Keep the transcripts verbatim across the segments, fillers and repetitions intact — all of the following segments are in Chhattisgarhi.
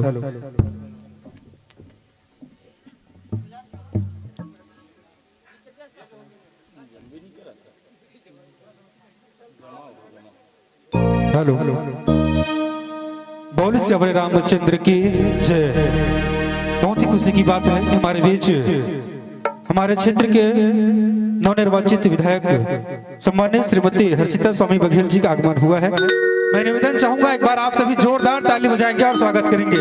हेलो। हेलो। बोल सियावर रामचंद्र की जय। बहुत ही खुशी की बात है, हमारे बीच हमारे क्षेत्र के नवनिर्वाचित विधायक सम्मानित श्रीमती हर्षिता स्वामी बघेल जी का आगमन हुआ है। मैं निवेदन चाहूंगा, एक बार आप सभी जोरदार ताली बजाएंगे और स्वागत करेंगे।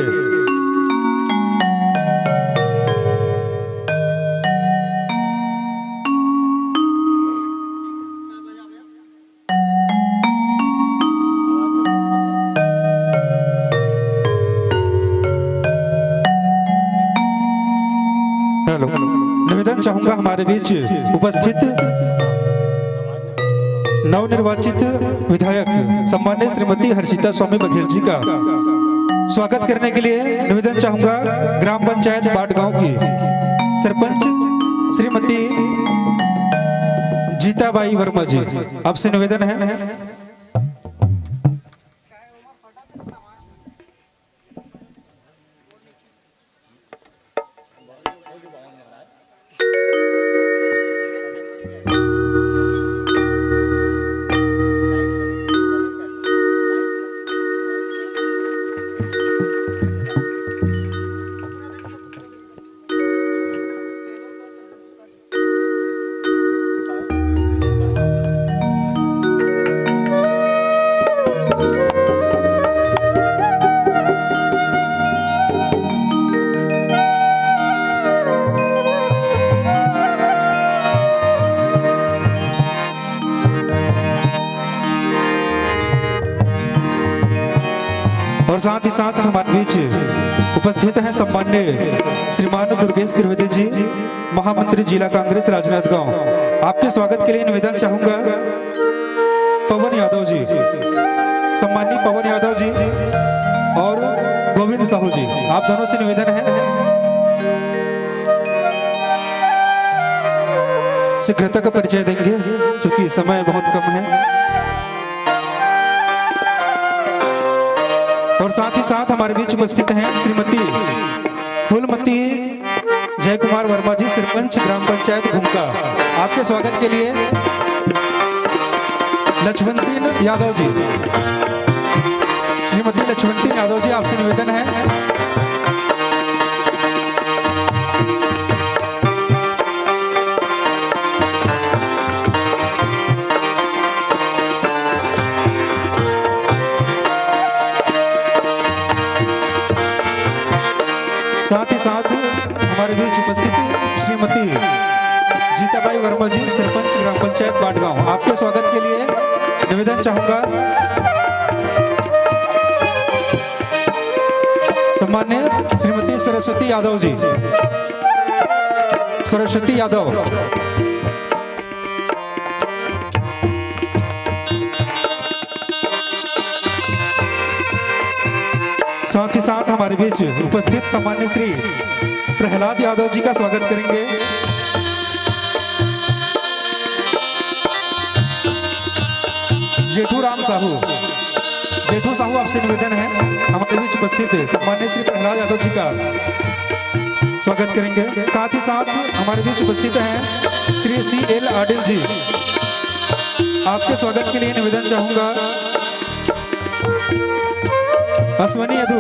हेलो। निवेदन चाहूंगा, हमारे बीच उपस्थित नवनिर्वाचित विधायक सम्मानित श्रीमती हर्षिता स्वामी बघेल जी का स्वागत करने के लिए निवेदन चाहूंगा, ग्राम पंचायत बाटगांव की सरपंच श्रीमती जीताबाई वर्मा जी, आपसे निवेदन है। और साथ ही साथ हमारे बीच उपस्थित हैं सम्मान्य श्रीमान दुर्गेश द्विवेदी जी, महामंत्री जिला कांग्रेस राजनांदगांव। आपके स्वागत के लिए निवेदन चाहूंगा पवन यादव जी, सम्माननीय पवन यादव जी और गोविंद साहू जी, आप दोनों से निवेदन है, शीघ्रता का परिचय देंगे क्योंकि समय बहुत कम है। और साथ ही साथ हमारे बीच उपस्थित हैं श्रीमती फूलमती जय कुमार वर्मा जी, सरपंच ग्राम पंचायत घुमका, आपके स्वागत के लिए लक्ष्मणतीन यादव जी, श्रीमती लक्ष्मणतीन यादव जी, आपसे निवेदन है। साथ ही साथ हमारे बीच उपस्थित श्रीमती जीताबाई वर्मा जी, सरपंच ग्राम पंचायत बाटगांव, आपके स्वागत के लिए निवेदन चाहूंगा, सम्मान्य श्रीमती सरस्वती यादव जी, सरस्वती यादव। साथ ही साथ हमारे बीच उपस्थित सम्मान्य श्री प्रहलाद यादव जी का स्वागत करेंगे। जेठू राम साहू, जेठू साहू, आपसे निवेदन है, हमारे बीच उपस्थित है सम्मान्य श्री प्रहलाद यादव जी का स्वागत करेंगे। साथ ही साथ हमारे बीच उपस्थित हैं श्री सी एल आडिल जी, आपके स्वागत के लिए निवेदन चाहूंगा। अश्वनी यदु,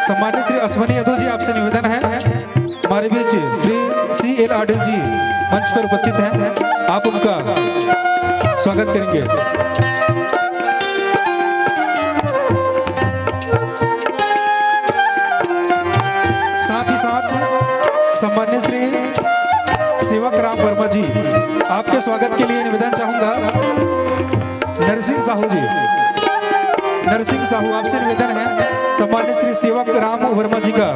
सम्मानित श्री अश्वनी यदु जी, आपसे निवेदन है, हमारे बीच श्री सी एल आडिल जी मंच पर उपस्थित हैं, आप उनका स्वागत करेंगे। साथ ही साथ सम्मान्य श्री सेवक राम वर्मा जी, आपके स्वागत के लिए निवेदन चाहूंगा, नरसिंह साहू जी, नरसिंह साहू, आपसे निवेदन है, सम्मानित श्री सेवक राम वर्मा जी का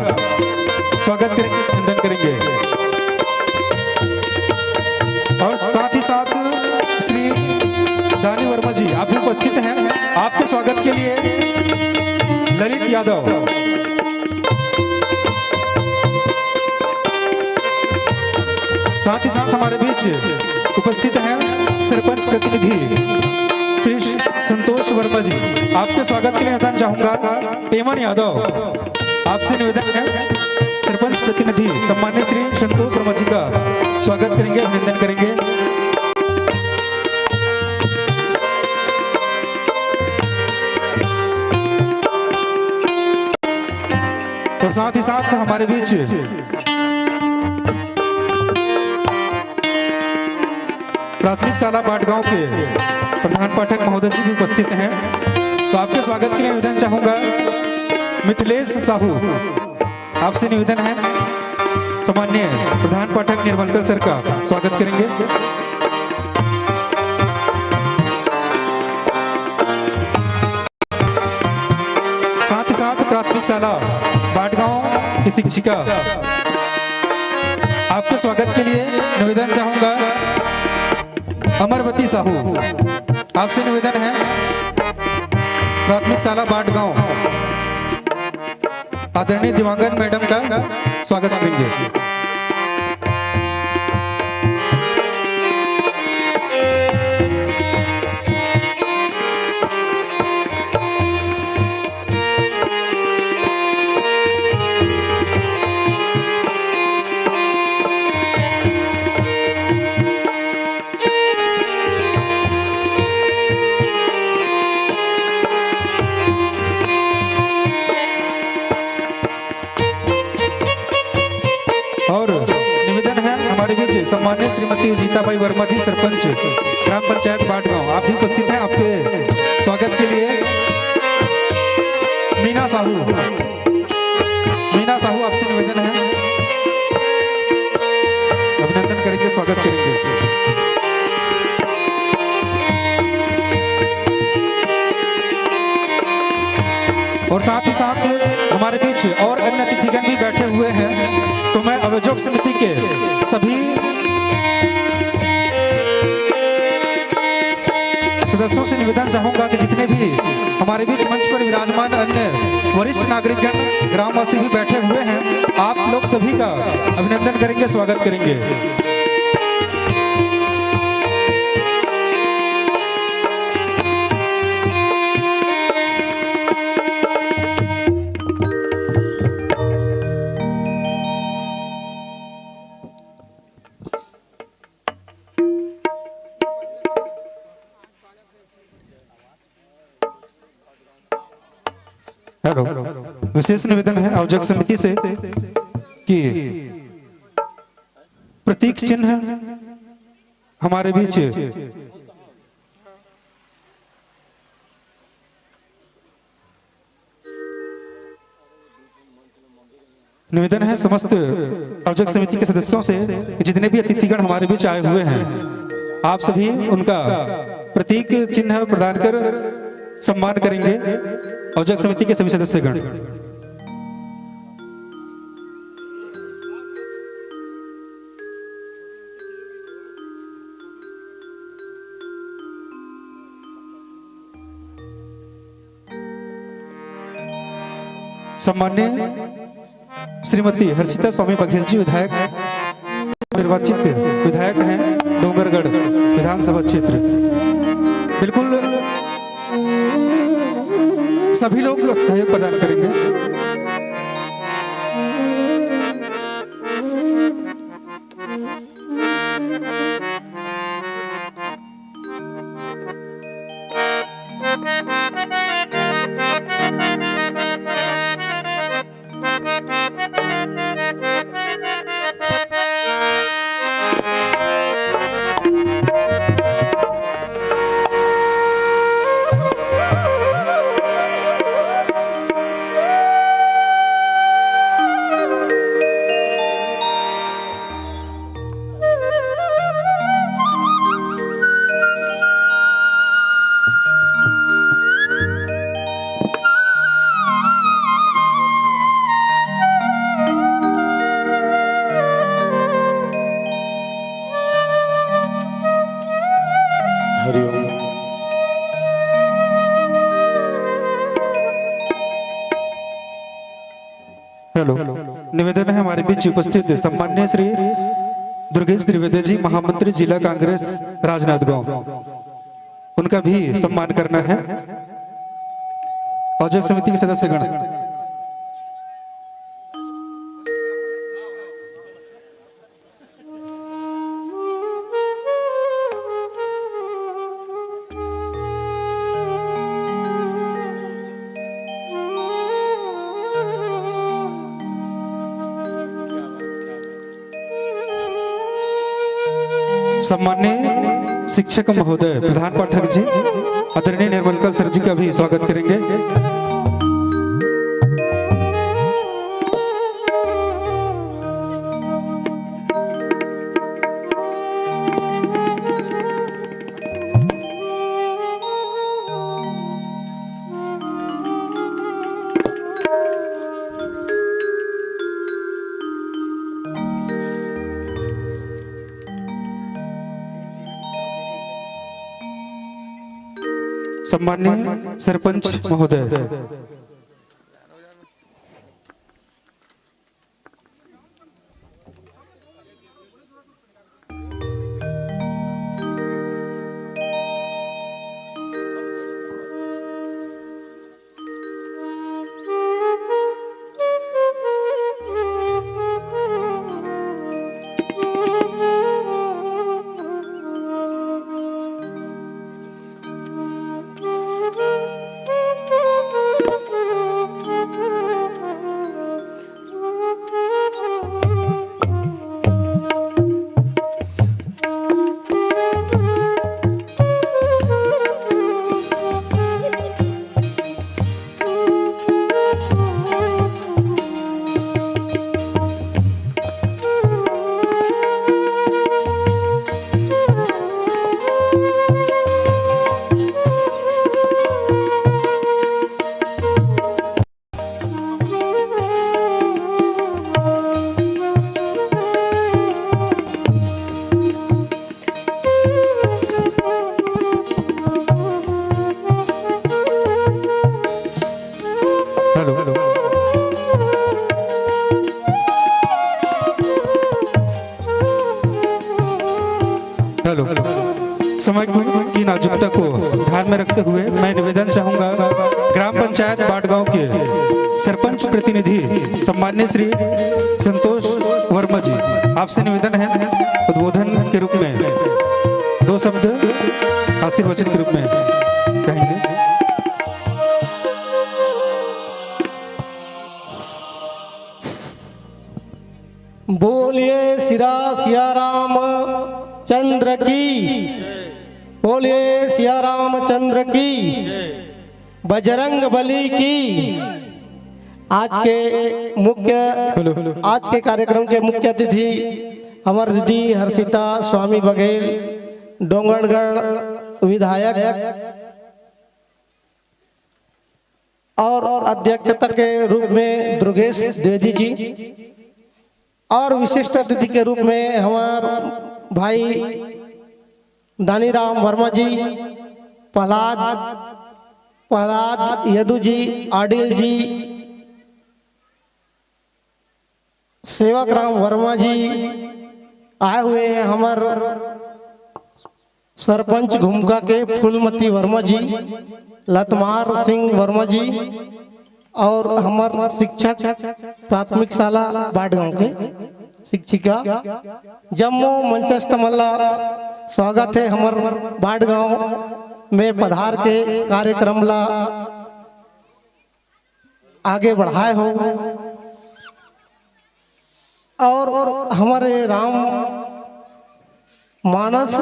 स्वागत करेंगे, वंदन करेंगे। और साथ ही साथ श्री दानी वर्मा जी, आप भी उपस्थित हैं, आपके स्वागत के लिए ललित यादव। साथ ही साथ हमारे बीच उपस्थित हैं सरपंच प्रतिनिधि श्री संतोष वर्मा जी, आपके स्वागत के लिए निवेदन चाहूंगा, पेमन यादव। आपसे निवेदन है, सरपंच प्रतिनिधि सम्मान्य श्री संतोष वर्मा जी का स्वागत करेंगे, अभिनंदन करेंगे। और साथ ही साथ हमारे बीच प्राथमिक शाला बाटगांव के प्रधान पाठक महोदय जी भी उपस्थित हैं, तो आपके स्वागत के लिए निवेदन चाहूंगा, मिथिलेश साहू, आपसे निवेदन है, सम्मान्य प्रधान पाठक निर्मलकर सर का स्वागत करेंगे। साथ ही साथ प्राथमिक शाला बाटगांव की शिक्षिका, आपके स्वागत के लिए निवेदन चाहूंगा, अमरवती साहू, आपसे निवेदन है, प्राथमिक शाला बाटगांव, आदरणीय दिवांगन मैडम का स्वागत करेंगे। और निवेदन है हमारे बीच सम्मान्य श्रीमती जीताबाई वर्मा जी, सरपंच ग्राम पंचायत बाटगांव, आप भी उपस्थित हैं, आपके स्वागत के लिए मीना साहू, मीना साहू, आपसे निवेदन है, अभिनंदन करेंगे, स्वागत करेंगे। और साथ ही साथ हमारे बीच और अन्य अतिथिगण भी बैठे हुए हैं, तो मैं आयोजक समिति के सभी सदस्यों से निवेदन चाहूंगा कि जितने भी हमारे बीच मंच पर विराजमान अन्य वरिष्ठ नागरिकगण, ग्रामवासी भी बैठे हुए हैं, आप लोग सभी का अभिनंदन करेंगे, स्वागत करेंगे। हेलो, विशेष निवेदन है आयोजक समिति से कि प्रतीक चिन्ह हमारे बीच निवेदन है समस्त आयोजक समिति के सदस्यों से कि जितने भी अतिथिगण हमारे बीच आए हुए हैं, आप सभी उनका प्रतीक चिन्ह प्रदान कर सम्मान करेंगे। आयोजक समिति के सभी सदस्यगण। सम्माननीय श्रीमती हर्षिता स्वामी बघेल जी, विधायक, निर्वाचित विधायक हैं डोंगरगढ़ विधानसभा क्षेत्र। बिल्कुल सभी लोग सहयोग प्रदान करेंगे। हरिओम। हेलो, निवेदन है हमारे बीच उपस्थित सम्माननीय श्री दुर्गेश द्विवेदी जी, महामंत्री जिला कांग्रेस राजनांदगांव, उनका भी सम्मान करना है। आयोजक समिति के सदस्यगण, सम्माननीय शिक्षक महोदय, प्रधान पाठक जी, आदरणीय निर्मलकर सर जी का भी स्वागत करेंगे। सम्माननीय सरपंच महोदय। हेलो। हेलो। समय की नाजुकता को ध्यान में रखते हुए मैं निवेदन चाहूंगा, ग्राम पंचायत बाटगांव के सरपंच प्रतिनिधि सम्माननीय श्री संतोष वर्मा जी, आपसे निवेदन है, उद्बोधन के रूप में दो शब्द आशीर्वचन के रूप में कहेंगे। बोलिए सिरा सिया राम चंद्र की, बोलिए सिया राम चंद्र की, बजरंग बली की। आज के मुख्य, हेलो, हेलो। आज के कार्यक्रम के मुख्य अतिथि हमर दीदी हर्षिता स्वामी बघेल, डोंगरगढ़ विधायक, और अध्यक्षता के रूप में दुर्गेश द्विवेदी जी, और विशिष्ट अतिथि के रूप में हमार भाई दानीराम वर्मा जी, प्रहलाद, प्रहलाद यदु जी, आडिल जी, सेवक राम वर्मा जी आए हुए हैं, हमर सरपंच घुमका के फूलमती वर्मा जी, लतमार सिंह वर्मा जी और हमर शिक्षक प्राथमिक शाला बाटगांव के शिक्षिका, जम्मो मंचस्थ मन ला स्वागत है हमर बाटगांव में पधार के कार्यक्रम ला आगे बढ़ाए हो। और हमर ये राम मानस,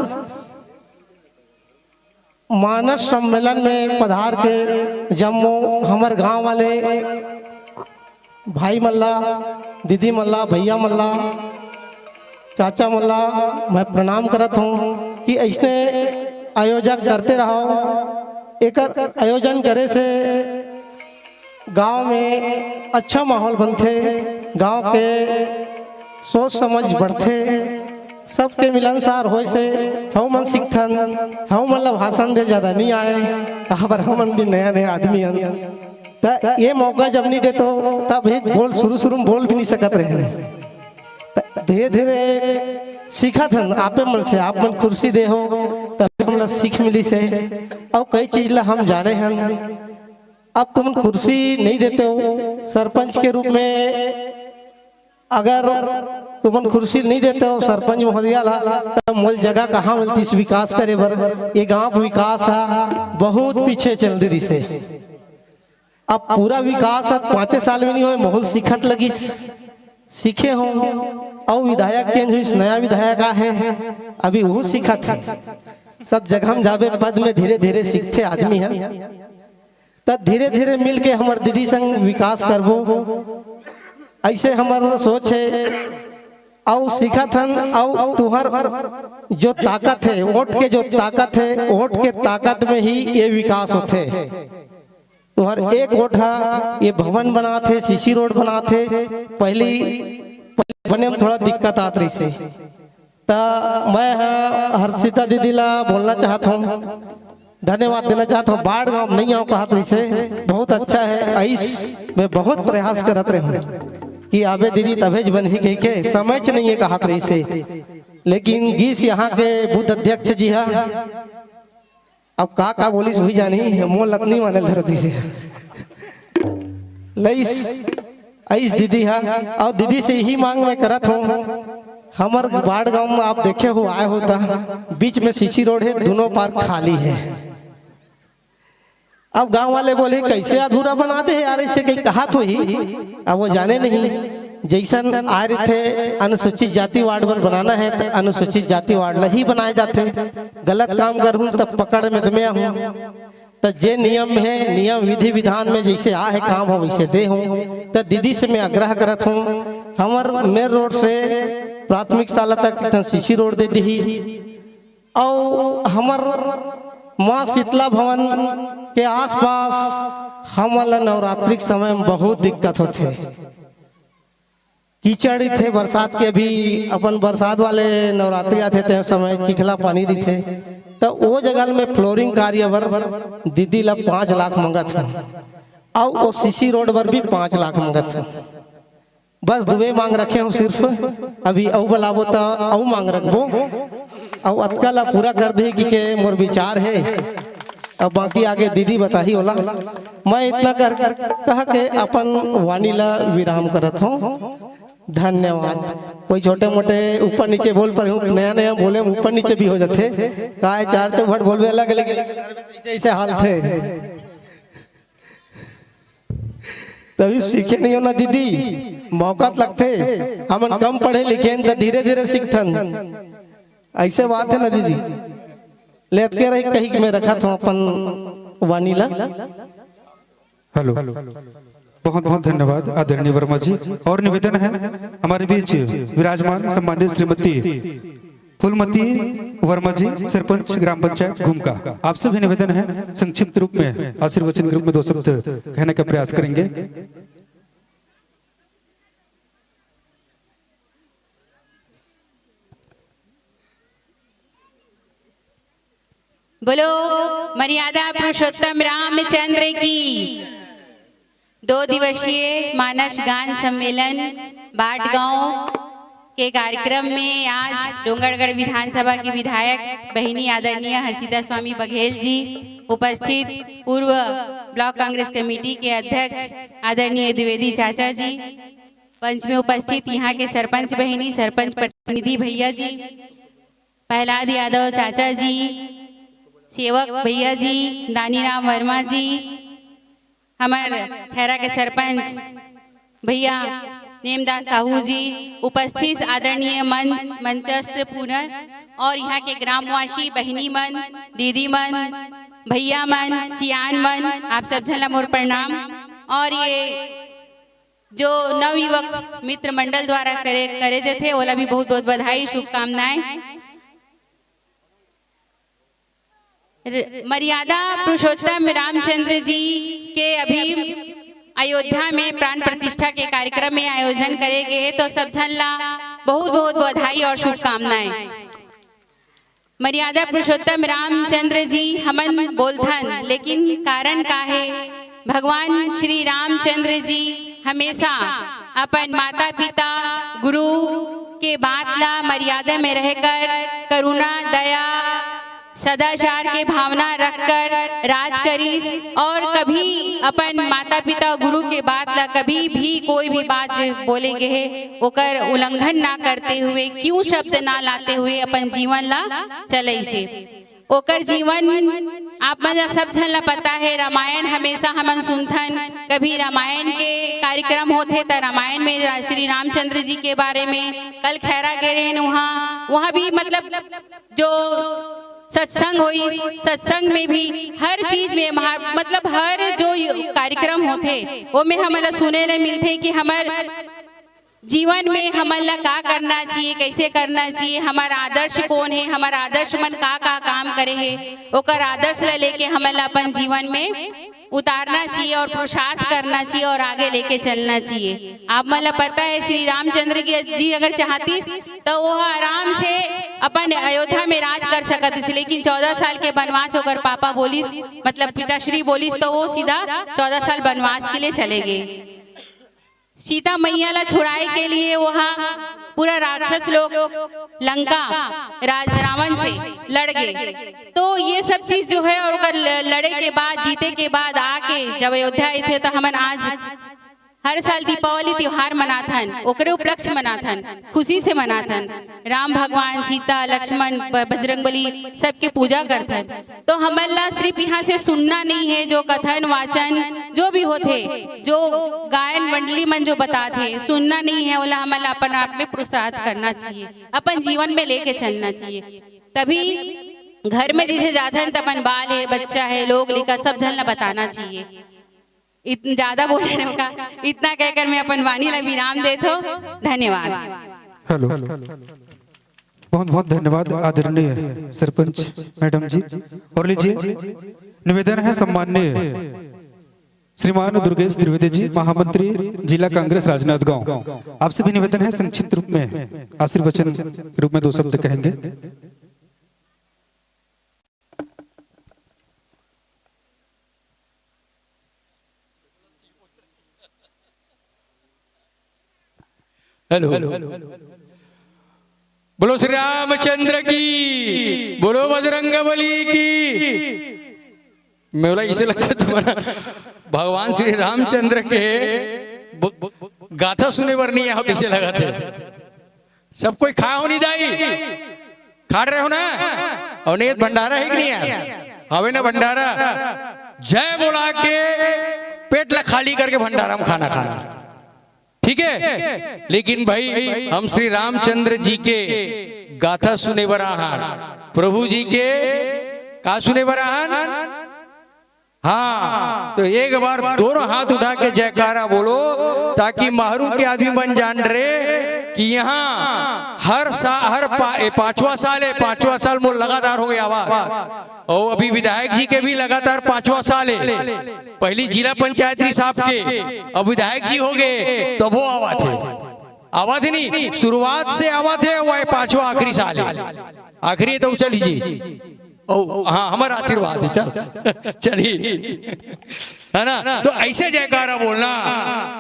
मानस सम्मेलन में पधार के जम्मो हमर गांव वाले भाई मन ला, दीदी मन ला, भैया मन ला, चाचा मन ला मैं प्रणाम करत हूँ कि ऐसने आयोजक करते रहो। एकर आयोजन करे से गांव में अच्छा माहौल बनथे, गांव के सोच समझ बढ़थे, सबके मिलनसार होए से हमन सीखथन। हमन ला भाषण दे ज्यादा नहीं आए, काबर हमन भी नया नया आदमी हन। त ये मौका जब नहीं देतो, तब एक बोल शुरू शुरू में बोल भी नहीं सकत रहे। त धीरे धीरे सीखत हन आपे मन से, आप मन कुर्सी दे हो, तब हमला सीख मिली से। और कई चीज ला हम जाने हन। अब तुमन कुर्सी नहीं देते हो सरपंच के रूप में, अगर तुमन कुर्सी नहीं देते हो सरपंच महोदया ला, तब मोल जगह कहाँ मिलतीस विकास करे बर? ये गांव के विकास हा बहुत पीछे चल दे रिसे। अब पूरा विकास हा पाँचे साल में नहीं होए, माहौल सीखत लगिस। सीखे हो, अउ विधायक चेंज होइस, नया विधायक आहे, अभी वो सीखत हे। सब जगह हम जाबे पद में धीरे धीरे सीखथे आदमी ह। त धीरे धीरे मिल के हमर दीदी संग विकास करबो, ऐसे हमर सोच हे। अउ सीखत हन, अउ तुहर जो ताकत हे, वोट के जो ताकत हे, वोट के ताकत में ही ये विकास होथे। तुहर एक वोट ह ये भवन बनात हे, सीसी रोड बनात हे। पहली, पहली बने में थोड़ा दिक्कत आत रहिसे। त मैं ह हर्षिता दीदी ला बोलना चाहत हूँ, धन्यवाद देना चाहत हूँ। बाढ़ गांव नहीं आओ कहत रहिसे, बहुत अच्छा है। आइस मैं बहुत प्रयास करत रहूँ कि आबे दीदी तभेज बनही कह के, समय च नहीं है कहत रहिसे। लेकिन गीस यहाँ के बूथ अध्यक्ष जी हा, अब का का बोलिस हुई जानी, मोर लतनी माने धर दिसे। लइस, आइस दीदी हा, अउ दीदी से यही मांग मैं करत हूँ, हमर बाढ़ गांव में आप देखे हो, आए हो ता, बीच में सीसी रोड है, दोनों पार खाली है। अब गांव वाले बोले, "कैसे अधूरा बना दे यार, ऐसे कहीं कहा तो ही।" अब वो जाने नहीं, जैसन आय रहिथे अनुसूचित जाति वार्ड बर बनाना है, तो अनुसूचित जाति वार्ड ला ही बनाए जाथे। गलत काम करहूँ, तब पकड़ में तो मैं हूँ। त जे नियम हे, नियम विधि विधान में जैसे आहे काम हो, वैसे दे हूँ। त दीदी से मैं आग्रह करत हूँ, हमर मेन रोड से प्राथमिक शाला तक एक ठन सीसी रोड दे दीही, अउ हमर माँ शीतला भवन के आसपास हमन ला नवरात्रि के समय में बहुत दिक्कत होथे। कीचड़ रहिथे बरसात के, अभी अपन बरसात वाले नवरात्रि आथे, ते समय चिखला पानी रहिथे। त ओ जगह में फ्लोरिंग कार्य बर दीदी ला पाँच लाख मंगत हूँ, अउ ओ सीसी रोड बर भी पाँच लाख मंगत हूँ। बस दुबे मांग रखे हूँ सिर्फ, अभी अउ बुलाबो त अउ मांग रखबो, अउ अतका ला पूरा कर दे कि के मोर विचार है। अब बाकी आगे दीदी बताही ओला। मैं इतना कर कह के अपन वाणी ला विराम करत हूँ। धन्यवाद। कोई छोटे मोटे ऊपर नीचे बोल पर हूँ, नया नया बोले में ऊपर नीचे भी हो जाथे। काय चार चौभट बोलबे अलग, लेकिन ऐसे ऐसे हाल थे। तभी सीखे नहीं हो ना दीदी, मौका त लगथे। हमन कम पढ़े लिखे हन त धीरे धीरे सीखथन। ऐसे बात है ना दीदी। लेत के रही कही कि मैं रखत हूँ अपन वाणी ला। हेलो, बहुत बहुत धन्यवाद आदरणीय वर्मा जी। और निवेदन है, हमारे बीच विराजमान सम्मानित श्रीमती फूलमती वर्मा जी, सरपंच ग्राम पंचायत घुमका, आपसे भी निवेदन है, संक्षिप्त रूप में आशीर्वचन के रूप में दो शब्द कहने का प्रयास करेंगे। बोलो मर्यादा पुरुषोत्तम रामचंद्र की। दो दिवसीय मानस गान सम्मेलन बाटगांव के कार्यक्रम में आज डोंगरगढ़ विधानसभा की विधायक बहिनी आदरणीय हर्षिता स्वामी बघेल जी, उपस्थित पूर्व ब्लॉक कांग्रेस कमेटी के अध्यक्ष आदरणीय द्विवेदी चाचा जी, मंच में उपस्थित यहाँ के सरपंच बहिनी, सरपंच प्रतिनिधि भैया जी, प्रहलाद यादव चाचा जी, सेवक भैया जी, दानीराम वर्मा जी, हमर खैरा के सरपंच भैया नेमदास साहू जी, उपस्थित आदरणीय मन-, मंचस्थ पूर्ण और यहाँ के ग्रामवासी बहिनी मन, दीदी मन, भैया मन, सियान मन, आप सब झन ला मोर प्रणाम। और ये जो नवयुवक मित्र मंडल द्वारा करे, करे जथे, ओला भी बहुत बहुत बधाई, शुभकामनाएं। र-, मर्यादा पुरुषोत्तम रामचंद्र जी के अभी अयोध्या में प्राण प्रतिष्ठा के कार्यक्रम में आयोजन करे गए हे, तो सब झन ला बहुत बहुत बधाई और शुभकामनाएं। मर्यादा पुरुषोत्तम रामचंद्र जी हमन बोलथन, लेकिन कारण का हे? भगवान श्री रामचंद्र जी हमेशा अपन माता पिता गुरु के बात ला मर्यादा में रहकर करुणा, दया, सदाचार के भावना रखकर राज करिस और कभी अपन माता पिता गुरु के बात ला कभी भी कोई भी बात जे बोले गे हे ओकर उल्लंघन ना करते हुए, क्यों शब्द ना लाते हुए अपन जीवन ला चलइसे। ओकर जीवन आप मन ला सब झन ला पता है, रामायण हमेशा हमन सुनथन। कभी रामायण के कार्यक्रम होथे त रामायण में रा-, श्री रामचंद्र जी के बारे में, कल खैरा गे रहेन वहाँ, वहाँ भी मतलब जो सत्संग होई, सत्संग में भी हर चीज में महा-, मतलब हर जो यु-, कार्यक्रम होथे, वो में हमन ला सुने ले मिलथे कि हमर जीवन में हमन ला का करना चाहिए, कैसे करना चाहिए, हमर आदर्श कौन है, हमर आदर्श मन का का काम करे है, ओकर आदर्श ला लेके हमन ला अपन जीवन में उतारना चाहिए और पुरुषार्थ करना चाहिए और आगे लेके चलना चाहिए। आप मन ला पता है, श्री रामचंद्र के जी अगर चाहतीस तो वो आराम से अपन अयोध्या में राज कर सकत थी, लेकिन चौदह साल के वनवास ओकर पापा बोलिस, मतलब पिताश्री बोलिस, तो वो सीधा चौदह साल वनवास के लिए चले गए। सीता मैया ला छुड़ाए के लिए वहाँ पूरा राक्षस लोग लंका राज रावण से लड़ गए। तो ये सब चीज जो है, और ओकर ल-, लड़े के बाद, जीते के बाद आके जब अयोध्या आए थे, तो हमन आज हर साल दीपावली त्योहार मनाथन, ओकरे उपलक्ष्य मनाथन, खुशी से मनाथन। राम भगवान, सीता, लक्ष्मण, ब-, बजरंगबली सबके पूजा करथन। तो हमन ला सिर्फ यहाँ से सुनना नहीं है, जो कथन वाचन जो भी होथे, जो गायन मंडली मन जो बताथे, सुनना नहीं है, ओला हमन ला अपन आप में पुरुषार्थ करना चाहिए, अपन जीवन में लेके चलना चाहिए। तभी घर में जैसे जाथन त अपन बाल है, बच्चा है, लोग लिखा सब झन ला बताना चाहिए। इतन ज्यादा बोले रहूं का, इतना कहकर मैं अपन वाणी ला विराम देत हूँ। धन्यवाद। हेलो। बहुत बहुत धन्यवाद आदरणीय सरपंच मैडम जी। और लीजिए, निवेदन है सम्माननीय श्रीमान दुर्गेश द्विवेदी जी, महामंत्री जिला कांग्रेस राजनांदगांव, आपसे भी निवेदन है संक्षिप्त रूप में आशीर्वचन के रूप में दो शब्द कहेंगे। हेलो। बोलो श्री रामचंद्र की, बोलो बजरंग बली की। मोला इसे लगता तुम्हारा भगवान श्री रामचंद्र के ब-, गाथा सुने बर नहीं आओ, इसे लगा थे। सब कोई खा हो नहीं दाई, खा रहे हो ना? और नहीं भंडारा है कि नहीं यार? हवे ना भंडारा? जय बोला के पेट ला खाली करके भंडारा में खाना खाना, ठीक है? लेकिन भाई, हम श्री रामचंद्र जी के गाथा सुने बर आहन, प्रभु जी के का सुने बर आहन? हाँ, तो एक बार दोनों हाथ उठा के जयकारा बोलो, ताकि महरू के आदमी मन जान रहे कि यहाँ हर सा-, हर पा-, ए, पांचवा साल है, पांचवा साल मोर लगातार हो गया आवाज। और अभी विधायक जी के भी लगातार पांचवा साल है। पहली जिला पंचायत रही साहब के, अब विधायक जी हो गए, तब वो आवा थे। आवा थे नहीं, शुरुआत से आवा थे, वो पांचवा आखिरी साल है। आखिरी है तो चल लीजिए। ओ, हाँ, हमारा आशीर्वाद है, चल। चलिए। है ना? तो ऐसे जयकारा बोलना,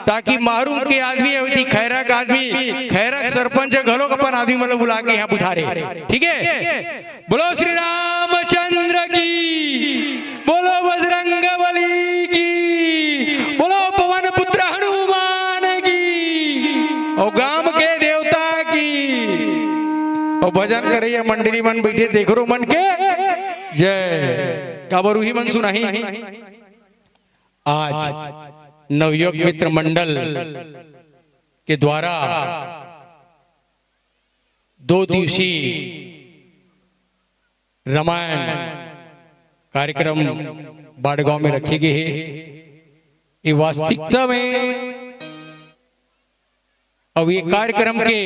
ताकि मारू के आदमी, अवधी खैरा का आदमी, खैरा के सरपंच घलो अपन आदमी मतलब बुला के यहाँ बिठा रहे। ठीक है? बोलो श्री रामचंद्र की, बोलो बजरंग बली की, बोलो पवन पुत्र हनुमान की, और गांव के देवता की, और भजन करैया मंडली मन बैठे देखरो मन के जय। काबर उही मन सुनाही। आज नवयुवक मित्र मंडल के द्वारा दो दिवसीय रामायण कार्यक्रम बाड़गांव में रखे गए हे। ये वास्तविकता में अब ये कार्यक्रम के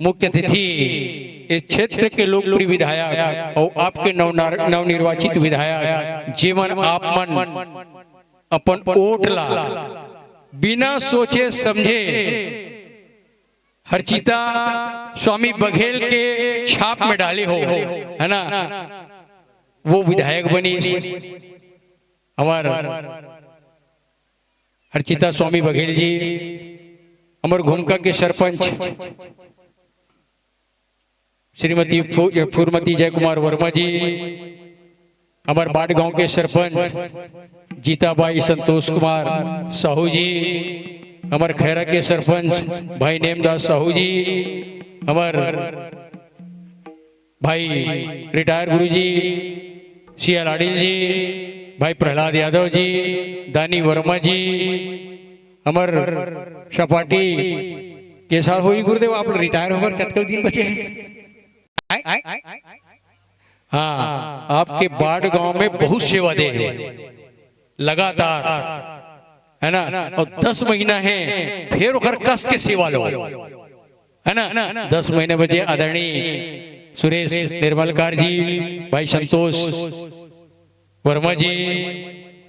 मुख्य अतिथि इस क्षेत्र के लोकप्रिय विधायक और आपके नवनार-, नवनिर्वाचित विधायक, जेमन आप मन अपन ओट ला बिना सोचे समझे हरचिता स्वामी बघेल के छाप में डाले हो, है ना, वो विधायक बनी। हमार हरचिता स्वामी बघेल जी, हमर घुमका के सरपंच श्रीमती फु-, फुरमती जय कुमार वर्मा जी, हमर बाड़गांव के सरपंच जीताबाई संतोष कुमार साहू जी, हमर खैरा के सरपंच भाई नेमदास साहू जी, हमर भाई रिटायर गुरुजी, सिया लाडिल जी, भाई प्रहलाद यादव जी, दानी वर्मा जी, हमर सपाटी के साथ होई गुरुदेव, आप रिटायर होकर कतका दिन बचे हैं? हाँ, आपके बाढ़ गांव में बहुत सेवा दे है लगातार, है ना? और दस महीना है, फिर ओकर कस के सेवा लो, है ना? दस महीने बचे आदरणीय सुरेश निर्मलकार जी, भाई संतोष वर्मा जी,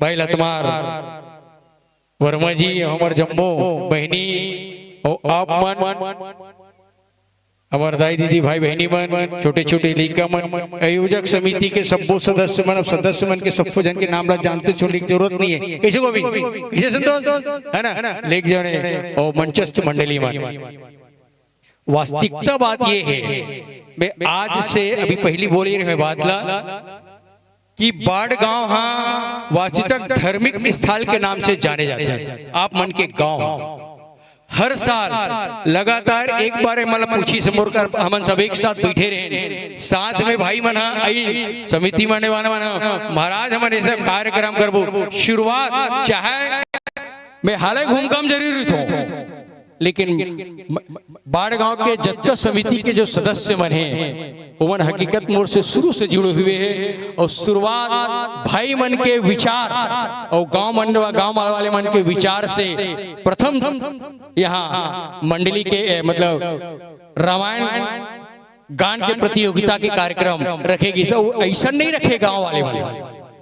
भाई लतमार वर्मा जी, हमर जम्मो बहिनी और आप मन, हमर दाई दीदी भाई बहिनी मन, छोटे छोटे लइका मन, आयोजक समिति के सब्बो सदस्य मन, अब सदस्य मन के सब्बो झन के नाम ला जानते छोड़े के जरूरत नहीं है। कैसे गोविंद, कैसे संतोष, है ना? लेक जाने और मंचस्थ मंडली मन। वास्तविकता बात ये है, मैं आज से अभी पहली बोली रहे बात ला कि बाढ़ गांव हा वास्तविकता धार्मिक स्थल के नाम से जाने जाते हैं। आप मन के गांव हा हर साल लगातार एक बार मतलब पूछी समोर कर हमन सब एक साथ बैठे रहे, साथ में भाई मन हा आई समिति माने वाला मन हा, महाराज हमन ऐसे कार्यक्रम करबो, शुरुआत चाहे मैं हाले घूमकाम जरूर रहिथों, लेकिन म-, बाढ़ गांव के जतका समिति के जो सदस्य मन हैं, ओमन हकीकत मोर से शुरू से जुड़े हुए हैं और शुरुआत भाई मन के विचार और गांव मन, गांव वाले मन के विचार से प्रथम यहाँ मंडली के, ए, मतलब रामायण गान के प्रतियोगिता के कार्यक्रम रखे गिस। तो ऐसा नहीं रखे गांव वाले मन,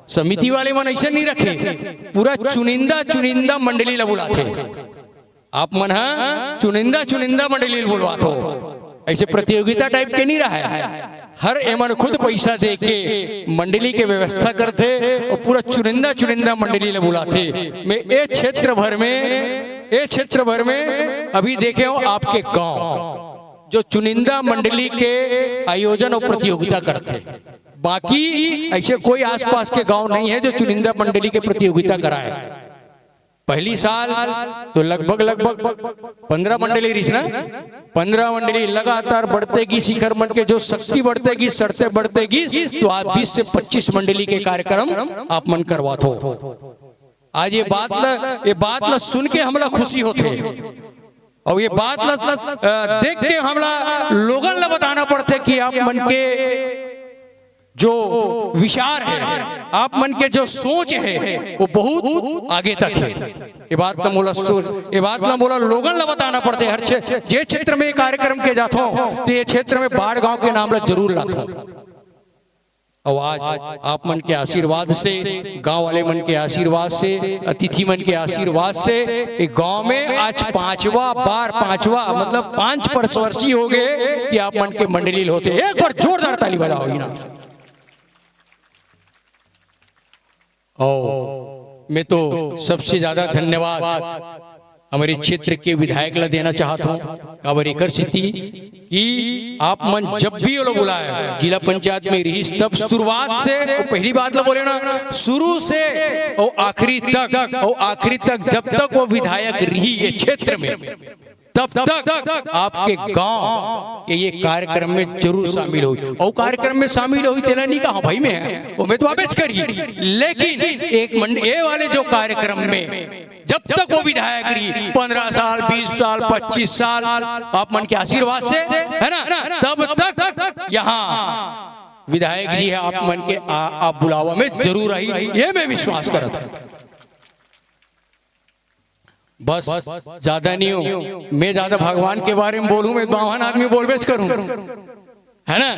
समिति वाले मन ऐसा नहीं रखे, पूरा चुनिंदा चुनिंदा मंडली ला बुलाथे। आप मन हा चुनिंदा चुनिंदा मंडली ल बुलवाथो, ऐसे प्रतियोगिता टाइप के नहीं रहा है। हर एमन खुद पैसा दे के मंडली के व्यवस्था करथे और पूरा चुनिंदा चुनिंदा मंडली ल बुलाथे। मैं ए क्षेत्र भर में, ए क्षेत्र भर में अभी देखे हो आपके गांव जो चुनिंदा मंडली के आयोजन और प्रतियोगिता करथे, बाकी ऐसे कोई आसपास के गांव नहीं है जो चुनिंदा मंडली के प्रतियोगिता कराए। पहली साल तो लगभग, लगभग पंद्रह मंडली रहिस ना, पंद्रह मंडली लगातार बढ़ते गिस, शिखर मन के जो शक्ति बढ़ते गिस, शर्तें बढ़ते गिस, तो आज बीस से पच्चीस मंडली के कार्यक्रम आप मन करवाथो। आज ये बात ला, ये बात ला सुन के हमला खुशी होथे और ये बात ला, अ, देख के हमला लोगन ला बताना पड़थे कि आप मन के जो विचार है, आप मन के जो सोच है, वो बहुत आगे तक है। ये बात ला मोला सोच, ये बात ला मोला लोगन ला बताना पड़थे। हर क्षे-, जे क्षेत्र में ये कार्यक्रम के जाथो, तो ये क्षेत्र में बाढ़ गांव के नाम ला जरूर लाथो। और आज आप मन के आशीर्वाद से, गांव वाले मन के आशीर्वाद से, अतिथि मन के आशीर्वाद से, ये गांव में आज पांचवा बार, पांचवा मतलब पांच वर्षी हो गए कि आप मन के मंडली होते। एक बार जोरदार ताली बजाओ इनाम से। और मैं तो सबसे ज्यादा धन्यवाद हमारे क्षेत्र के विधायक ला देना चाहत हूँ, काबर एकर सेती कि आप मन जब भी ओला बुलाए, जिला पंचायत में रहिस तब शुरुआत से, वो पहली बात ला बोले ना, शुरू से और आखिरी तक, और आखिरी तक जब तक वो विधायक रही ये क्षेत्र में, तब तक आपके गांव के ये कार्यक्रम में जरूर शामिल होई। और कार्यक्रम में शामिल होई तेला नहीं कहा भाई मैं है, वो मैं तो आबेच करी, लेकिन एक मंड-, ये वाले जो कार्यक्रम में जब तक वो विधायक रही, पंद्रह साल, बीस साल, पच्चीस साल, आप मन के आशीर्वाद से, है ना, तब तक यहाँ विधायक जी है, आप मन के आ, आप बुलावा में जरूर आई, ये मैं विश्वास करत हूँ। बस, ज्यादा नहीं हूँ मैं, ज्यादा भगवान के बारे में बोलूँ मैं, बावन आदमी बोलबेच करूँ, है ना?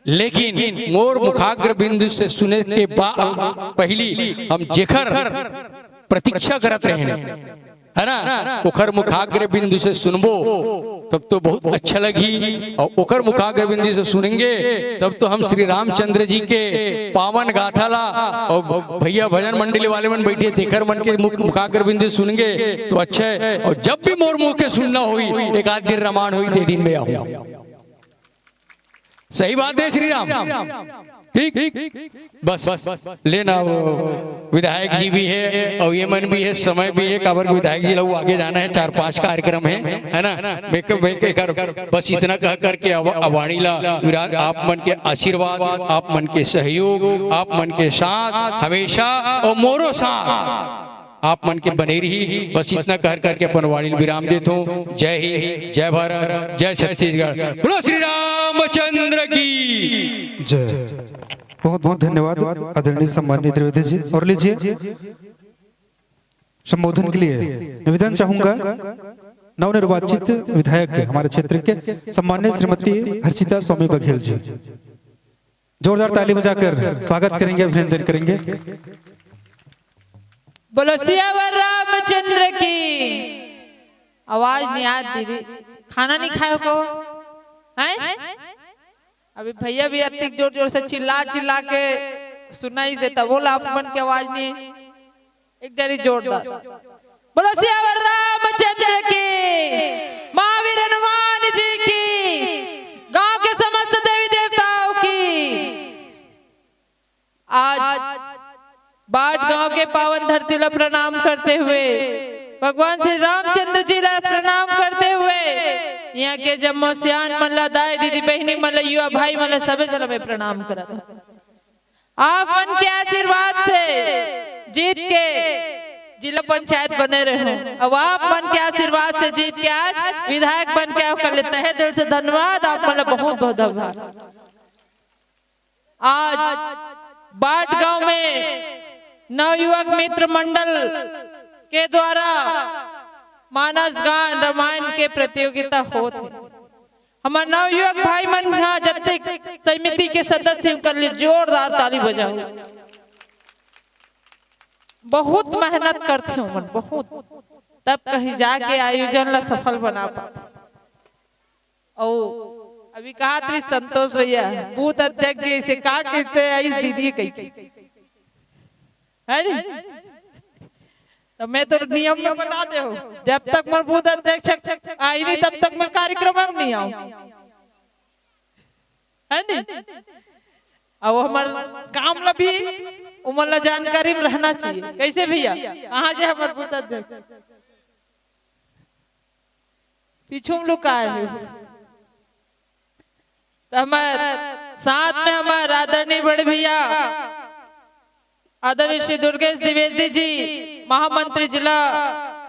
लेकिन मोर मुखाग्र बिंदु से सुने के बा-, पहली हम जेखर प्रतीक्षा करत रहेन, है ना, ओखर मुखाग्र बिंदु से सुनबो तब तो बहुत अच्छा लगही। और ओकर मुखाग्र बिंदु से सुनेंगे तब तो हम श्री रामचंद्र जी के पावन गाथा ला, और भैया भजन मंडली वाले मन बैठे तेखर मन के मुख, मुखाग्र बिंदु से सुनेंगे तो अच्छा है। और जब भी मोर मुख के सुनना होई, एक आध दिन रामायण होई, ते दिन में आहूँ। सही बात है श्री राम। ठीक, बस लेना, वो विधायक जी भी हे अउ ये मन भी हे, समय भी हे, काबर कि विधायक जी ला आगे जाना हे, चार पांच कार्यक्रम हे, है ना? बेक-, बेक-, एकर बस इतना कह करके अवा-, अवाणी ला विराम, आप मन के आशीर्वाद, आप मन के सहयोग, आप मन के साथ हमेशा अउ मोरो साथ आप मन के बने रही। बस इतना कह करके अपन वाणी ल विराम देथों। जय हिंद, जय भारत, जय छत्तीसगढ़। बोलो श्री रामचंद्र की। जय। बहुत बहुत धन्यवाद आदरणीय सम्माननीय द्विवेदी जी। और लीजिए, संबोधन के लिए निवेदन चाहूंगा नवनिर्वाचित विधायक हमारे क्षेत्र के सम्माननीय श्रीमती हर्षिता स्वामी बघेल जी। जोरदार ताली बजाकर स्वागत करेंगे, अभिनंदन करेंगे। बोलो सियावर रामचंद्र की। आवाज नहीं आत दीदी, खाना नहीं खाए हो को? हैं? अभी भैया भी अतिक जोर जोर से चिल्ला चिल्ला के सुनाइस हे, तब बोला आप मन के आवाज नहीं। एक जरी जोरदार। बोलो सियावर रामचंद्र की, महावीर हनुमान जी की, गांव के समस्त देवी देवताओं की। आज बाट गांव के पावन धरती ला प्रणाम करते हुए, भगवान श्री रामचंद्र जी ला प्रणाम करते हुए, यहाँ के जम्मो सियान मन ला, दाई दीदी बहिनी मन ला, युवा भाई मन ला, सबे झन ला मैं प्रणाम करत हूँ। आप मन के आशीर्वाद से जीत के जिला पंचायत बने रहे हूँ। अब आप मन के आशीर्वाद से जीत के आज विधायक बन के आप कर ले, तहे दिल से धन्यवाद, आप मन ला बहुत बहुत धन्यवाद। आज बाट गांव में नवयुवक मित्र मंडल के द्वारा मानस गान रामायण के प्रतियोगिता होत हे। हमर नवयुवक भाई मन ह जत्ते समिति के सदस्य हे, उनकर लिए जोरदार ताली बजाओ। बहुत मेहनत करथे ओमन, बहुत, तब कहीं जाके आयोजन ला सफल बना पाथे। अउ अभी कहा थी संतोष भैया, बूथ अध्यक्ष जी से का कहते हैं इस दीदी कही, है नी? तो मैं तो नियम में बता दे हूँ, जब तक मैं बूथ अध्यक्ष आई नहीं, तब तक मैं कार्यक्रम में नहीं आऊँ, है नी? अब हमार काम ला भी उमन ला जानकारी में रहना चाहिए। कैसे भैया, कहाँ गए हमार बूथ अध्यक्ष? पीछू में लुकाए हे। तो हमार साथ में हमार आदरणीय बड़े भैया आदरणीय श्री दुर्गेश द्विवेदी जी, महामंत्री जिला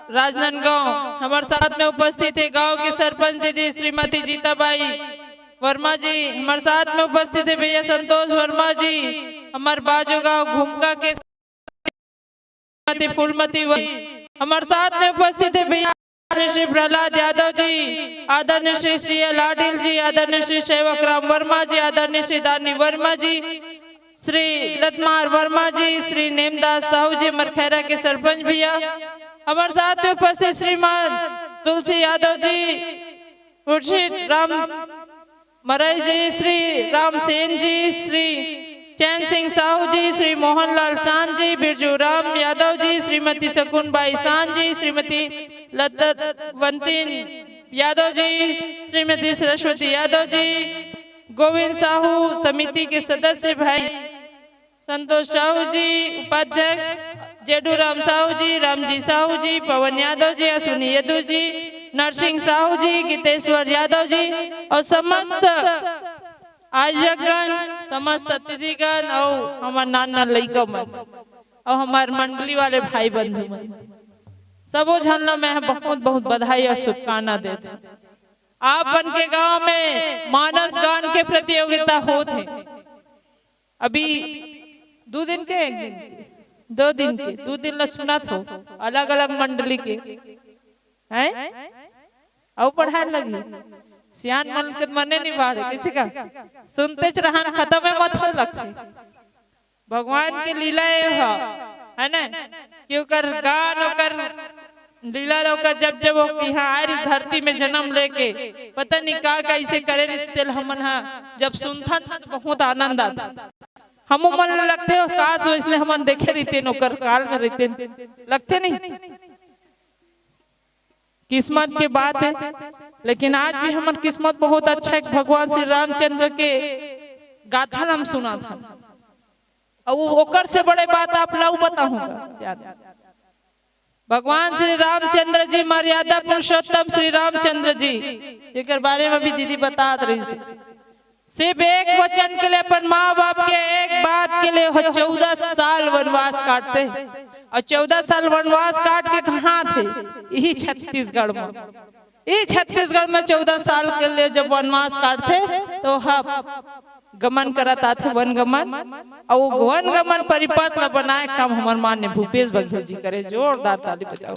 राजनांदगांव, हमारे साथ में उपस्थित है गांव के सरपंच दीदी श्रीमती जीताबाई वर्मा जी, हमारे साथ में उपस्थित है भैया संतोष वर्मा जी, हमारे बाजू गांव घुमका के श्रीमती फूलमती वर्मा, हमारे साथ में उपस्थित है भैया आदरणीय श्री प्रहलाद यादव जी, आदरणीय श्री श्री लाडिल जी, आदरणीय श्री सेवक राम वर्मा जी, आदरणीय श्री दानी वर्मा जी, श्री लतमार वर्मा जी, श्री नेमदास साहू जी, मरखैरा के सरपंच भैया, हमारे साथ में उपस्थित श्रीमान तुलसी यादव जी, खुर्शीद राम मरई जी, श्री रामसेन जी, श्री चैन सिंह साहू जी, श्री मोहनलाल शांत जी, बिरजू राम यादव जी, श्रीमती शकुन बाई शांत जी, श्रीमती लतवंतीन यादव जी, श्रीमती सरस्वती यादव जी, गोविंद साहू समिति के सदस्य भाई संतोष साहू जी, उपाध्यक्ष जेठू राम साहू जी, रामजी साहू जी, पवन यादव जी, अश्विनी यदु जी, नरसिंह साहू जी, गीतेश्वर यादव जी और समस्त आयोजकगण, समस्त अतिथिगण और हमार नान नान लइका मन और हमार मंडली वाले भाई बंधु मन, सबो झन ला मैं बहुत बहुत बधाई और शुभकामना देत हूँ। आप मन के गांव में मानस गान के प्रतियोगिता होत हे। अभी दो दिन के, एक दिन के, दो दिन के, दो दिन ला सुनत हो, अलग-अलग मंडली के, हैं? अउ पढ़ाए लगी। सियान मन के मने नहीं बाढ़े, किसी का? सुनते च रहन, खत्म में मत हो लगथे। भगवान के लीला ये ह, है ना? कि ओकर गान, ओकर लीला ल ओकर जब, जब वो यहाँ आए रहिस धरती में जन्म लेके, पता नहीं का, का इसे करे रहिस, तेल हमन ह जब सुनथन त बहुत आनंद आथे। हमू मन ल लगथे, "ओ, काश वइसने हमन देखे रहितेन, ओकर काल में रहितेन।" लगथे नहीं? किस्मत के बात है, लेकिन आज भी हमर किस्मत बहुत अच्छा है कि भगवान श्री रामचंद्र के गाथा ल हम सुनत हन। अउ ओकर से बड़े बात आप ला बताहूँ गा। भगवान श्री रामचंद्र जी, मर्यादा पुरुषोत्तम श्री रामचंद्र जी, एकर बारे में भी दीदी बतात रहिस हे। सिर्फ एक वचन के लिए, अपन माँ बाप के एक बात के लिए वो चौदह साल वनवास काटथे। अउ चौदह साल वनवास काट के कहाँ थे? इही छत्तीसगढ़ में। इही छत्तीसगढ़ में चौदह साल के लिए जब वनवास काटथे, तो ह गमन करत आथे, वन गमन। अउ वन गमन परिपथ ला बनाए काम हमर मान्य भूपेश बघेल जी करे। जोरदार ताली बजाओ।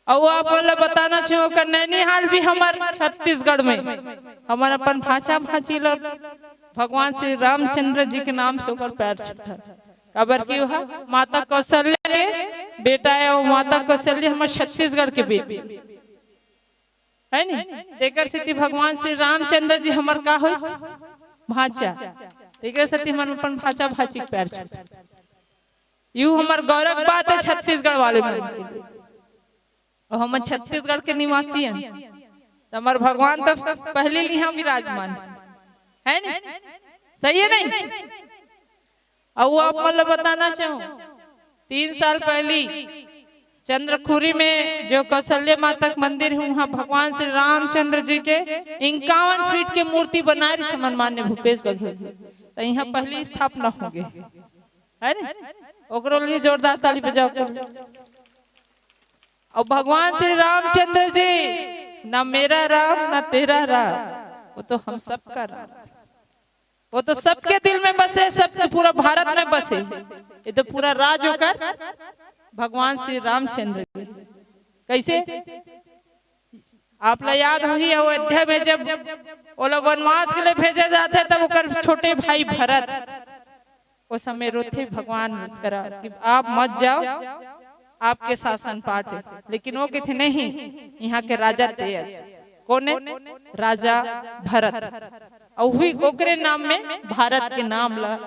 अउ आप मन ला बताना चाहूँ, ओकर नैनिहाल भी हमर छत्तीसगढ़ में, हमर अपन भांचा भांची ला भगवान श्री रामचंद्र जी के नाम से ओकर पैर छूटा। काबर कि वह माता कौशल्या के बेटा हे, अउ माता कौशल्या हमर छत्तीसगढ़ के बेटी हे नी। तेकर सेती भगवान श्री रामचंद्र जी हमर का होइस? भांचा। तेकर सेती हमन अपन भांचा भांची के पैर छूटा। यू हमर गौरव बात हे छत्तीसगढ़ वाले मन के लिए। अउ हमन छत्तीसगढ़ के निवासी हन, त हमर भगवान तो पहली ले इहाँ विराजमान हे, हे नी? सही हे नहीं? अउ आप मन ला बताना चाहूँ, तीन साल पहली चंद्रखुरी में जो कौशल्या माता के मंदिर हे, उहाँ भगवान श्री रामचंद्र जी के इक्यावन फीट के मूर्ति बनाए रहिस हमर मान्य भूपेश बघेल जी। त इहाँ पहली स्थापना होगे। अरे, ओकरो लिए जोरदार ताली बजाओ। अउ भगवान श्री रामचंद्र जी, ना मेरा राम, ना तेरा राम, वो तो हम सबका राम। वो तो सबके दिल में बसे, सबके पूरा भारत में बसे। ये तो पूरा राज ओकर भगवान श्री रामचंद्र जी। कैसे? आप ला याद होही, अयोध्या में जब ओला वनवास के लिए भेजे जाथे, तब ओकर छोटे भाई भरत ओ समय रोथे भगवान करा कि आप मत जाओ, आपके शासन पाठ हे। लेकिन वो कथे, "नहीं, इहाँ के राजा तें अस।" कोन हे? राजा भरत। अउ उही ओकरे नाम में भारत के नाम ला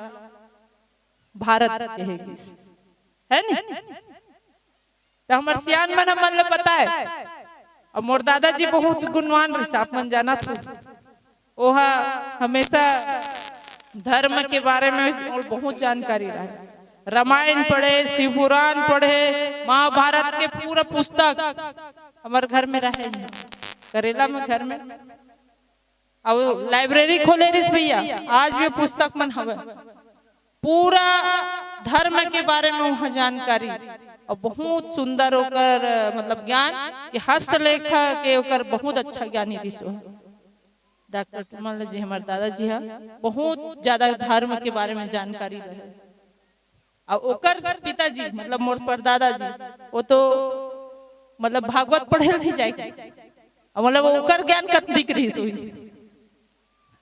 भारत कहे गिस, हे नी? त हमर सियान मन, हमन ला पता हे। अउ मोर दादाजी बहुत गुणवान रहिस, आप मन जानत हो। ओहा हमेशा धर्म के बारे में ओला बहुत जानकारी रहे। रामायण पढ़े, शिव पुराण पढ़े, महाभारत के पूरा पुस्तक हमर घर में रहे हे, करेला में घर में। अउ लाइब्रेरी खोले रहिस भैया, आज भी पुस्तक मन हवे, पूरा धर्म के बारे में उहाँ जानकारी, अउ बहुत सुंदर ओकर, मतलब, ज्ञान के हस्तलेख के ओकर बहुत अच्छा ज्ञानी रहिस। डॉक्टर टूमल जी, हमर दादाजी ह बहुत ज्यादा धर्म के बारे में जानकारी रहे। अउ ओकर पिताजी, मतलब मोर परदादा जी, वो तो, मतलब, भागवत पढ़े ल नहीं जाए, अउ, मतलब, ओकर ज्ञान कतनिक रहिस होही,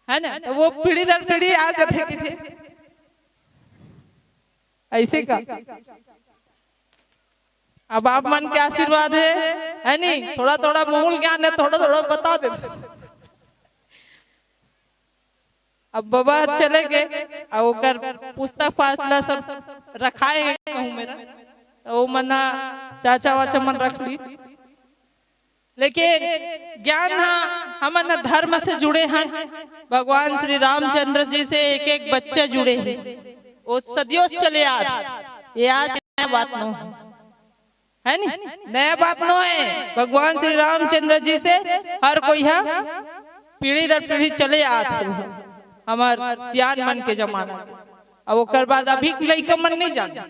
हे ना? त वो पीढ़ी दर पीढ़ी आ जाथे, कथे, अइसे का? अब आप मन के आशीर्वाद हे, हे नी? थोड़ा थोड़ा मूल ज्ञान हे, थोड़ा थोड़ा बता देथे। अब बबा चले गे, अउ ओकर पुस्तक पात ला सब रखाए हे कहूँ मेरा, त वो मन ह, चाचा वाचा मन रख ली। लेकिन ज्ञान ह, हमन ह धर्म से जुड़े हन, भगवान श्री रामचंद्र जी से एक एक बच्चा जुड़े हे, वो सदियों से चले आत हे। ये आज नया बात नो हे, हे नी? नया बात नो हे। भगवान श्री रामचंद्र जी से हर कोई ह पीढ़ी दर पीढ़ी चले आत हे, हमर सियान मन के जमाना के। अब ओकर बाद अभी के लइका मन नहीं जाने।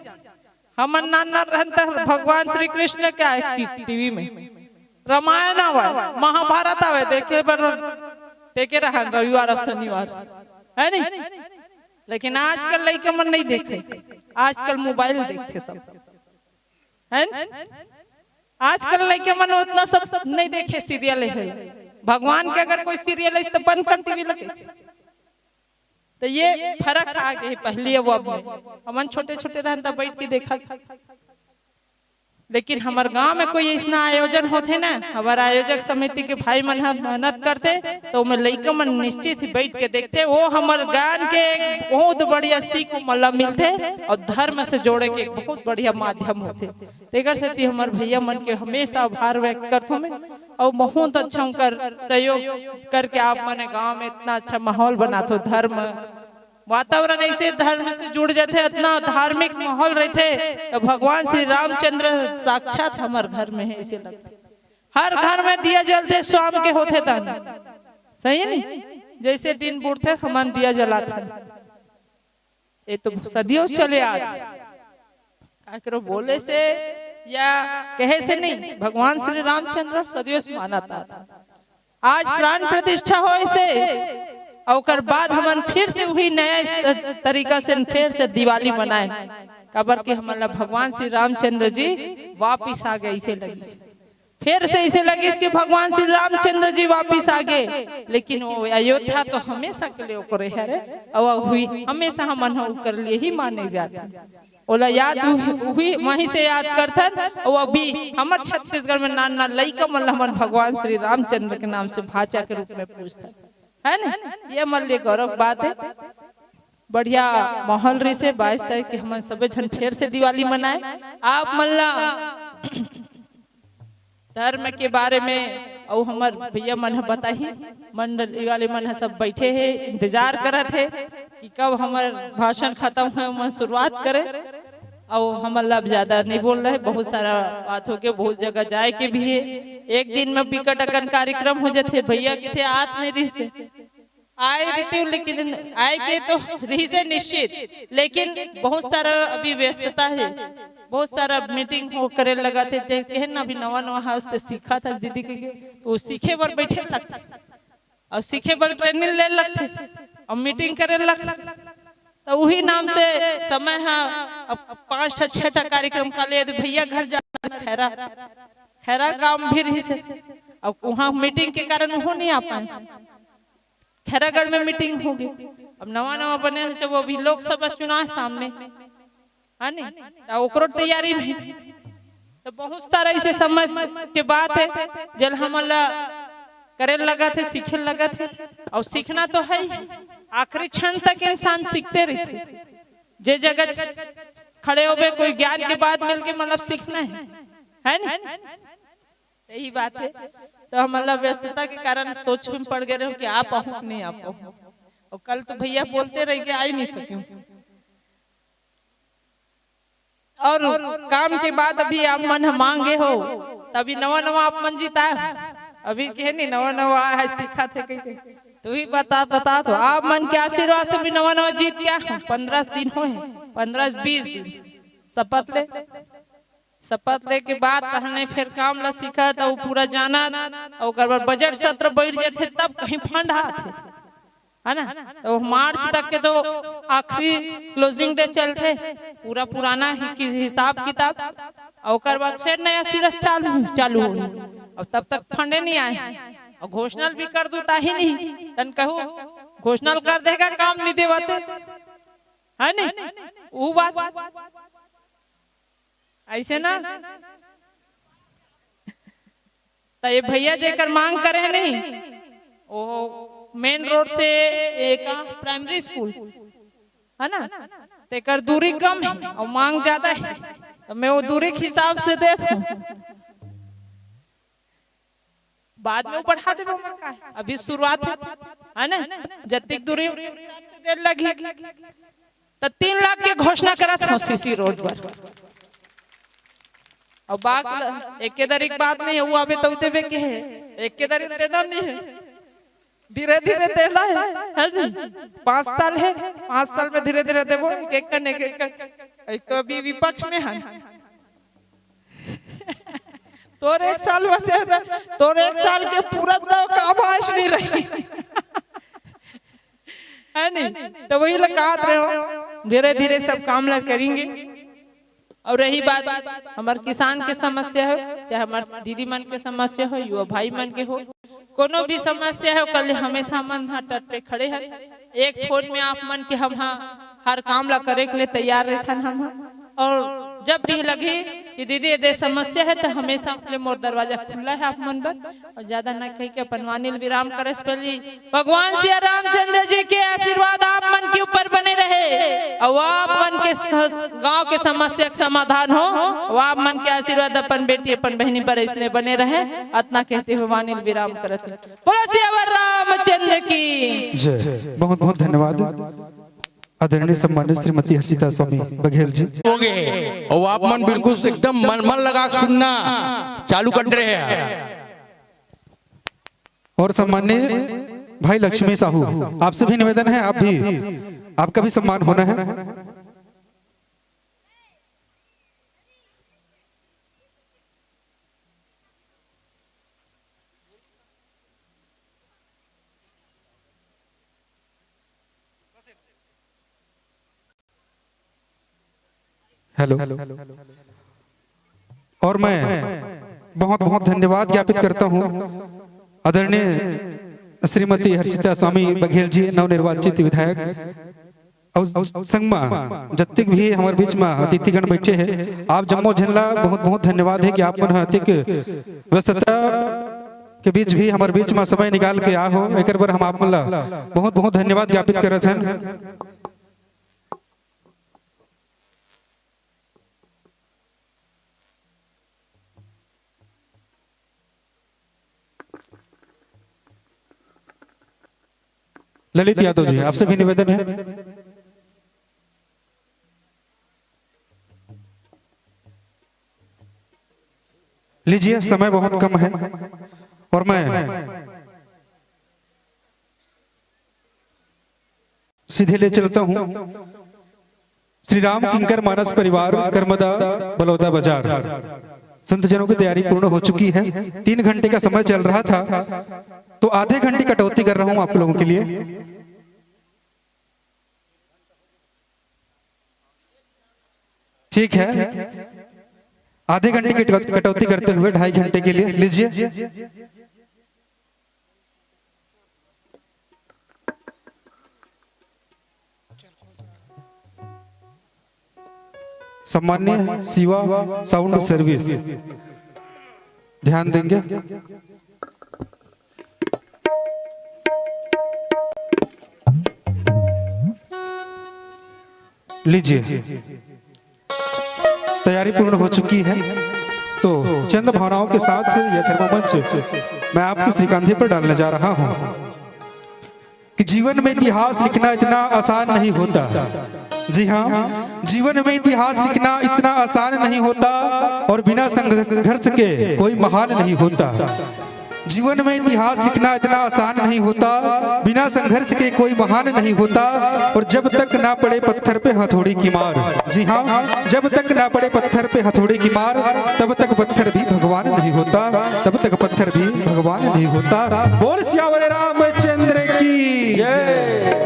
हमन नान नान रहन त भगवान श्री कृष्ण के आए टीवी में, रामायण आवे, महाभारत आवे, देखे बर टेके रहन रविवार अउ शनिवार, हे नी? लेकिन आजकल लइका मन नहीं देखे, आजकल मोबाइल देखथे सब, हे नी? आजकल लइका मन ओतना सब नहीं देखे सीरियल हे। भगवान के अगर कोई सीरियल हे त बंद कर टीवी लगे। त ये फरक आ गे हे पहली अउ अब में। हमन छोटे छोटे रहन त बइठ के देखत, लेकिन हमर गांव में कोई अइसना आयोजन होथे ना, हमर आयोजक समिति के भाई मन ह मेहनत करथे, त ओमे लइका मन निश्चित ही बइठ के देखथे। वो हमर ज्ञान के एक बहुत बढ़िया सीख ओमन ला मिलथे अउ धर्म से जोड़े के एक बहुत बढ़िया माध्यम होथे। तेकर सेती हमर भैया मन के हमेशा आभार व्यक्त करथों मैं, अउ बहुत अच्छा उनकर सहयोग करके आप मन गांव में इतना अच्छा माहौल बनाथो, धर्म वातावरण ऐसे धर्म से जुड़ जाथे, इतना धार्मिक माहौल रहथे, तो भगवान श्री रामचंद्र साक्षात हमर घर में है, ऐसे लगथे। हर घर में दिया जलथे, शाम के होथे तन, सही नहीं? जैसे दिन बुड़थे, हमन दिया जलाथन। ये तो सदियों से चले आत। काकरो बोले से या कहे से नहीं, भगवान श्री रामचंद्र सदियों से मानत आत। आज प्राण प्रतिष्ठा होय से, अउ ओकर बाद हमन फिर से वही नया इस तरीका से फिर से दिवाली मनाए, काबर कि हमन ला भगवान श्री रामचंद्र जी वापिस आ गए, इसे लगिस। फिर से इसे लगिस कि भगवान श्री रामचंद्र जी वापिस आ गए, लेकिन वो अयोध्या तो हमेशा के लिए ओकरे हरे, अउ हुई हमेशा हमन ह ओकर लिए ही माने जाथे। ओला याद उही, उही, वहीं से याद करथन। अउ अभी हमर छत्तीसगढ़ में नान नान लइका मन ला हमन भगवान श्री रामचंद्र के नाम से भांचा के रूप में पूजथन, है ना? ये हमर लिए गौरव बात है। बढ़िया माहौल रहिसे, बाईस तारीख के हमन सबे झन फेर से दिवाली मनाए। आप मन ला धर्म के बारे में अउ हमर भैया मन ह बताही, मंडली वाले मन ह सब बैठे हे, इंतजार करत हे कि कब हमर भाषण खत्म होए, ओमन शुरुआत करे। अउ हमन ला अब ज्यादा नहीं बोलना है, बहुत सारा बात हो गया, बहुत जगह जाए के भी है। एक दिन में बिकट अकन कार्यक्रम हो जाथे। भैया किथे आत नहीं रहिसे, आए रहितेव, लेकिन आए के तो रहिसे निश्चित, लेकिन बहुत सारा अभी व्यस्तता है, बहुत सारा मीटिंग हो करे लगत हे। ते कहे ना, अभी नवा नवा हस ते सीखत हस दीदी के, के तो सीखे बर बैठे लगथे, अउ सीखे बर ट्रेनिंग ले लगथे, अउ मीटिंग करे लगथे। तो वही नाम से समय ह अब पांच ठा छह ठा कार्यक्रम का ले, भैया घर जाना, खैरा, खैरा काम भी रहिसे, अब वहाँ मीटिंग के कारण वो नहीं आ पाए। खैरागढ़ में मीटिंग होगे। अब नवा नवा बने हे, जब अभी लोकसभा चुनाव सामने, है नी? त ओकरो तैयारी में, तो बहुत सारा ऐसे समझ के बात है, जेला हमन ला करे लगत हे, सीखे लगत हे, अउ सीखना तो है ही। आखिरी क्षण तक इंसान सीखते रहिथे। जे जगह खड़े होबे, कोई ज्ञान के बात मिल के, मतलब, सीखना है, है नी? यही बात है। तो हमन ला व्यस्तता के कारण सोच में पड़ गए रहो कि आ पाहूँ कि नहीं आ पाहूँ। और कल तो भैया बोलते रह के आ ही नहीं सके। और काम के बाद अभी आप मन ह मांगे हो, तभी नवा नवा आप मन जीता है। अभी कहे नहीं, नवा नवा है, सीखा थे कह के। तू ही बता, बता तो, आप मन के आशीर्वाद से भी नवा नवा जीत गया। पंद्रह दिन होए, पंद्रह बीस दिन शपथ ले, शपथ ले के बाद तहने फिर काम ला सीखत अउ पूरा जानत, अउ ओकर बाद बजट सत्र बैठ जाथे, तब कहीं फंड आथे, है ना? तो मार्च तक के तो आखिरी क्लोजिंग डे चलथे, पूरा पुराना ही कि-, हिसाब किताब, अउ ओकर बाद फिर नया सिरा से चालू, चालू होही। अब तब तक फंडे नहीं आए, अउ घोषणा भी कर दू ताही नहीं, तन कहू घोषणा कर देगा, काम नहीं देवते, है नहीं? वो बात ऐसे ना, तो ये भैया जेकर मांग करे हे नहीं, वो मेन रोड से एक प्राइमरी स्कूल है ना, तेकर दूरी कम है और मांग ज्यादा है, तो मैं वो दूरी के हिसाब से देत हूँ। बाद में वो बढ़ा देबो, ओमन का है, अभी शुरुआत है, है ना? जतिक दूरी ओकर हिसाब से देर लगी, तो तीन लाख के घोषणा करत हो सीसी रोड पर। और बात ल-, एक के दरी के बात नहीं है, वो अबे तो देवे के है, एक के दरी देना नहीं है, धीरे धीरे देना है, है नहीं? पाँच साल है, पाँच साल में धीरे धीरे देबो, एक एक कन, एक एक कन। एक तो अभी विपक्ष में है, तोर एक साल बचे हे, तोर एक साल के पूरा तो काम आज नहीं रही, है नहीं? तो वही ला कहत रहे हो, धीरे धीरे सब काम ला करेंगे। और रही बात हमार किसान के समस्या हो, चाहे हमार दीदी मन के समस्या हो, युवा भाई मन के हो, कोनो भी समस्या हो, कल हमेशा मन ह तट पे खड़े हैं। एक फोन में आप मन के हम ह हर काम ला करे के लिए तैयार रहथन हम ह। और जब भी लगे कि दीदी ये दे समस्या है, तो हमेशा के लिए मोर दरवाजा खुला है आप मन बर। और ज्यादा ना कह के अपन वाणी ल विराम करे से पहले भगवान सिया रामचंद्र जी के आशीर्वाद आप मन के ऊपर बने रहे, और आप मन के स-, गांव के समस्या के समाधान हो, और आप मन के आशीर्वाद अपन बेटी अपन बहनी पर ऐसने बने रहे। अतना कहते हुए वाणी ल विराम करत हूँ। बोलो सियावर रामचंद्र की। जय। बहुत बहुत धन्यवाद। आदरणीय सम्मानित श्रीमती हर्षिता स्वामी बघेल जी। हो गए। और आप मन बिल्कुल एकदम मन, मन लगा के सुनना चालू कर रहे हैं। और सम्मानित भाई लक्ष्मी साहू, आपसे भी निवेदन है, आप भी, आपका भी सम्मान होना है। हेलो। और मैं बहुत बहुत धन्यवाद ज्ञापित करता हूँ आदरणीय श्रीमती हर्षिता स्वामी बघेल जी, नवनिर्वाचित विधायक, और संग मा जतिक भी हमर बीच मा अतिथिगण बैठे हैं, आप जम्मो झन ला बहुत बहुत धन्यवाद है कि आप मन ह अतिक व्यस्तता के बीच भी हमर बीच मा समय निकाल के आ हो। एकर बर हम आप मन ला बहुत बहुत धन्यवाद ज्ञापित करत हन। ललित यादव जी, आपसे भी निवेदन है। लीजिए, समय बहुत कम है और मैं सीधे ले चलता हूँ श्री राम किंकर मानस परिवार, कर्मदा, बलौदा बाजार। संत जनों की तैयारी पूर्ण हो चुकी है। तीन घंटे का समय चल रहा था, तो आधे घंटे कटौती कर रहा हूँ आप लोगों के लिए। ठीक है, आधे घंटे की कटौ-, कटौती करते हुए ढाई घंटे के लिए लीजिए। सम्माननीय शिवा साउंड सर्विस, ध्यान देंगे। लीजिए, तैयारी पूर्ण हो चुकी है, तो चंद भावनाओं के साथ यह थर्मोमंच मैं आपके श्रीकांधे पर डालने जा रहा हूँ कि जीवन में इतिहास लिखना इतना आसान नहीं होता। जी हाँ, जीवन में इतिहास लिखना इतना आसान नहीं होता और बिना संघर्ष के कोई महान नहीं होता। जीवन में इतिहास लिखना इतना आसान नहीं होता, बिना संघर्ष के कोई महान नहीं होता। और जब तक ना पड़े पत्थर पे हथौड़ी की मार, जी हाँ, जब तक ना पड़े पत्थर पे हथौड़ी की मार, तब तक पत्थर भी भगवान नहीं होता, तब तक पत्थर भी भगवान नहीं होता। बोल सियावर रामचंद्र की जय।